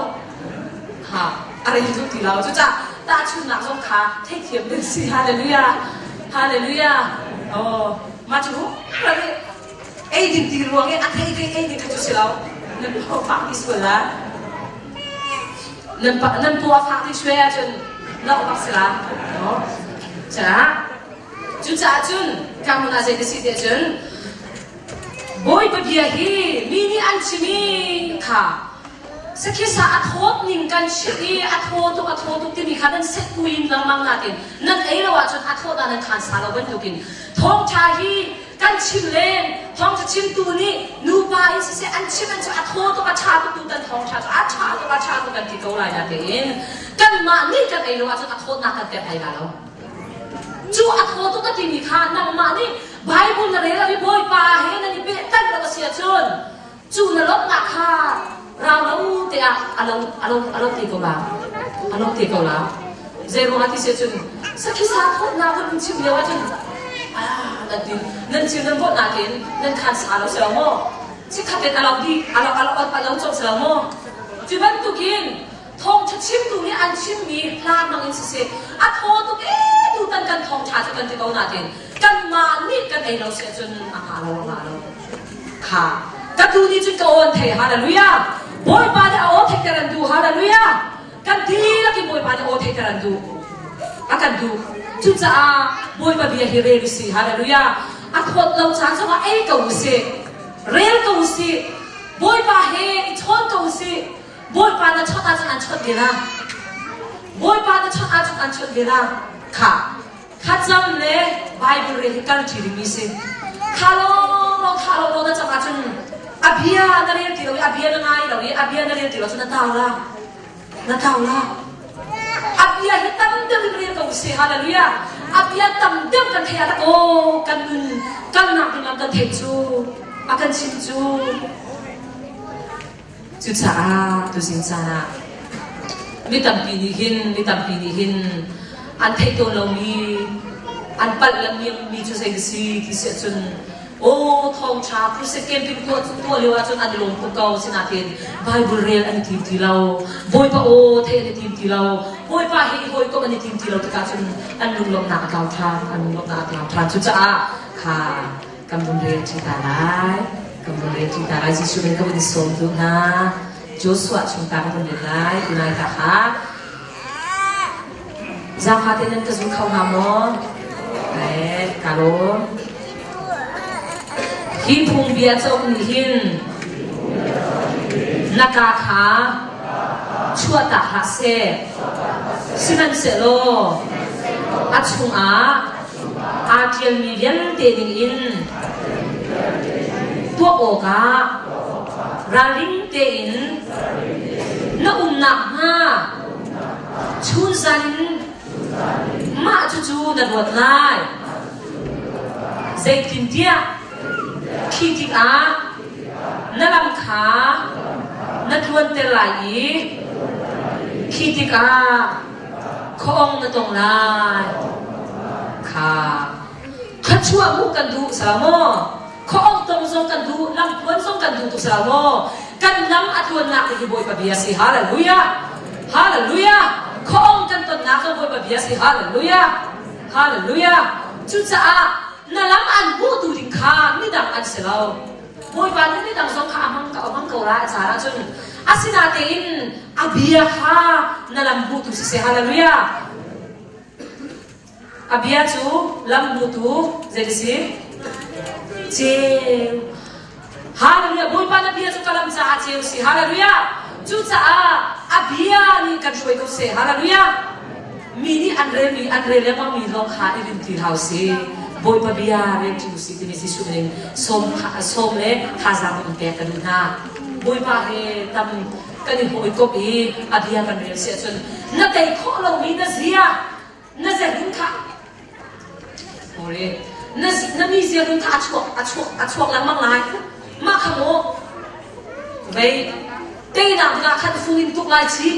ha a rel duh ti lo cucah tahchunhnak zong kha theithiam ding si hallelujah hallelujah oh mah cu ei ding ti ruang i a thei thei ei ding kha cu si lo nan paw fak ti sual la nan pa nan paw a fak ti suai ahcun loh bak si la no caah Cucaah cun ka hmun ah zei ti si tiah cun Bawipa bia hi mi nih an chim i kha sakhisa a thawt ning kan chimh i a thaw tuk a thaw tuk timi kha nan set buin lengmang natin nan ei lo ahcun a thawt ah nan khaan sa lo bantukin thawngṭha hi kan chim len thawngṭha chimtu nih nupa in siseh an chim an chim a thaw tuk a ṭha tuk tu tan thawngṭha cu a ṭha tuk a ṭha tuk kan ti ko lai natein kanmah nih kan ei lo ahcun a thawtnak kan pek hlei la lo. Cu a thaw tuk a timi kha nangmah nih Bible na rel i Bawipa he nan i pehtlaih lo a si ahcun cu na lawmhnak kha rau lo te ah a lo a lo a lo te ko la a lo te ko la zei ruangah ti si ahcun sakhisa thawtnak hun chim lio ahcun ah nan ti nan chim nan bawt nakin nan khan sa lo si lo maw chikkhat in a lo di a lo a lo a lo cawk si lo maw cu bantukin Thawngṭha chimtu nih an chimmi hla hmang in siseh a thaw tuk ee tutan kan thawngṭha cu kan ti ko nain kanmah nih kan ei lo si ahcun a hnga lo a hnga lo kha ka tu nih cun ka aw an thei hallelujah Bawipa nih a aw theihter an duh hallelujah kan dihlak in Bawipa nih aw theihter an duh a kan duh cucaah Bawipa bia hi rel usih hallelujah a thawt lo caan zongah ei ko usih rel ko usih Bawipa he i chawn ko usih Bawipa na chawnh ahcun an chawnh ve la. Bawipa na chawnh ahcun an chawnh ve la. Kha thlacam le Bible rel hi kal ṭi dingmi si. Kha lawng kha lawng na cam ahcun a bia na rel ti lo i a bia na ngai lo i a bia na rel ti lo cun na tau la. Na tau la. A bia hi tam deuh in rel ko si. Hallelujah. A bia tam deuh kan theih ah aw kan nun kalnak ding lam kan theih cu a kan chim cu Cucaah tuzing caan ah mi tampi nih hin mi tampi nih hin an theih tawn lomi an palh lengmangmi cu zei si ti si ahcun aw thawngṭha crusade camping tuah tuah lio ahcun an i lawm tuk ko sinain Bible rel an i tim ti lo Bawipa aw theih an i tim ti lo Bawipa he i hawikomh an i tim ti lo tikah cun an lunglawmhnak a tlau ṭhan an lunglawmhnak a tlau ṭhan cucaah kha kan vun rel ṭi ta lai kan vun rel ṭi ta lai Jesuh min ka vun i sawm duh hna Joshua chung ta ka vun rel lai tunai ta kha zaangfa te nan ka zum kho hnga maw eh ka lawm hi phungbia cauk nih hin na ka kha chuahtak hlah seh sihmanhsehlaw a chungah aa ṭialmi vialte ningin tuah awkah ralring tein na um nakhnga chunzan in mah cucu na ruat lai. Zeitintiah khi tikah na lam kha na tluanter lai i khi tikah Khuaong na tong lai. Kha thluachuah hmuh kan duh sa maw? Khuaong tong zong kan duh, lamtluan zong kan duh tuk sa maw? Kan lam a tluannak hi Bawipa bia si. Hallelujah! Hallelujah! Khuaong kan tonnak cu Bawipa bia si. Hallelujah! Hallelujah! Cucaah na lam an hmuhtu ding kha midang an si lo. Bawipa nih midang zong kha a hmang ko, a hmang ko lai a caan ahcun. Asinain a bia kha na lam hmuhtu siseh. Hallelujah! A bia cu lam hmutu zei si? Ceu. Hallelujah! Bawipa na bia cu ka lam caah ceu si. Hallelujah! Cucaah a bia nih kan hruai ko seh. Hallelujah! Mi nih an relmi an rel lengmangmi lawng kha i rin ti hau si. Bawipa bia rel ṭi usih timi Jesuh ning sawm sawm le thazaang in pek ka duh hna. Bawipa he tam kan i hawikomh i a bia kan rel si ahcun na tei khawh lomi na zia na zehlun kha na na mi ziahlun kha a chuak a chuak a chuak lengmang lai mah kha maw vei teinak tikah khan fung in tuk lai chi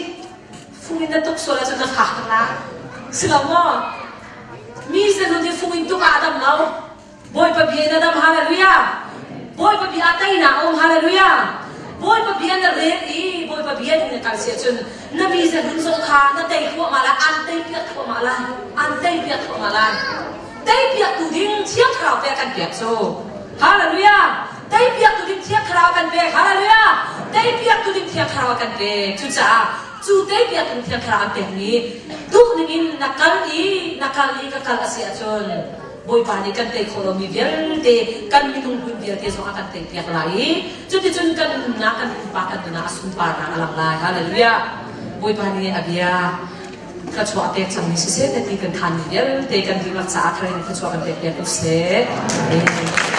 fung in na tuk sual ahcun na fak la si lo maw mi zehlun hi fung in tuk ah a dam lo Bawipa bia in a dam hallelujah Bawipa bia ah teinak a um hallelujah Bawipa bia na rel i Bawipa bia in na kal si ahcun na mi zehlun zong kha na tei thluahmah lai an tei piak thluahmah lai an tei piak thluahmah lai tei piak tu ding Thiang Thlarau pek kan pek cu hallelujah tei piak tu ding Thiang Thlarau kan pek hallelujah tei piak tu ding Thiang Thlarau kan pek cucaah cu tei piak tu Thiang Thlarau an pek mi duh ning in na kal i na kal i ka kal a si ahcun Bawipa nih kan tei khawh lomi vialte kan minung hmun vialte zong a kan teipiak lai i cuticun kan nunnak kan pumpak kan nunnak a sunparnak a lang lai. Hallelujah. Bawipa nih a bia thluachuah a pek cangmi siseh ti kan thanmi vialte kan dihlak caah thar in thluachuah kan pek piak ko seh. Amen.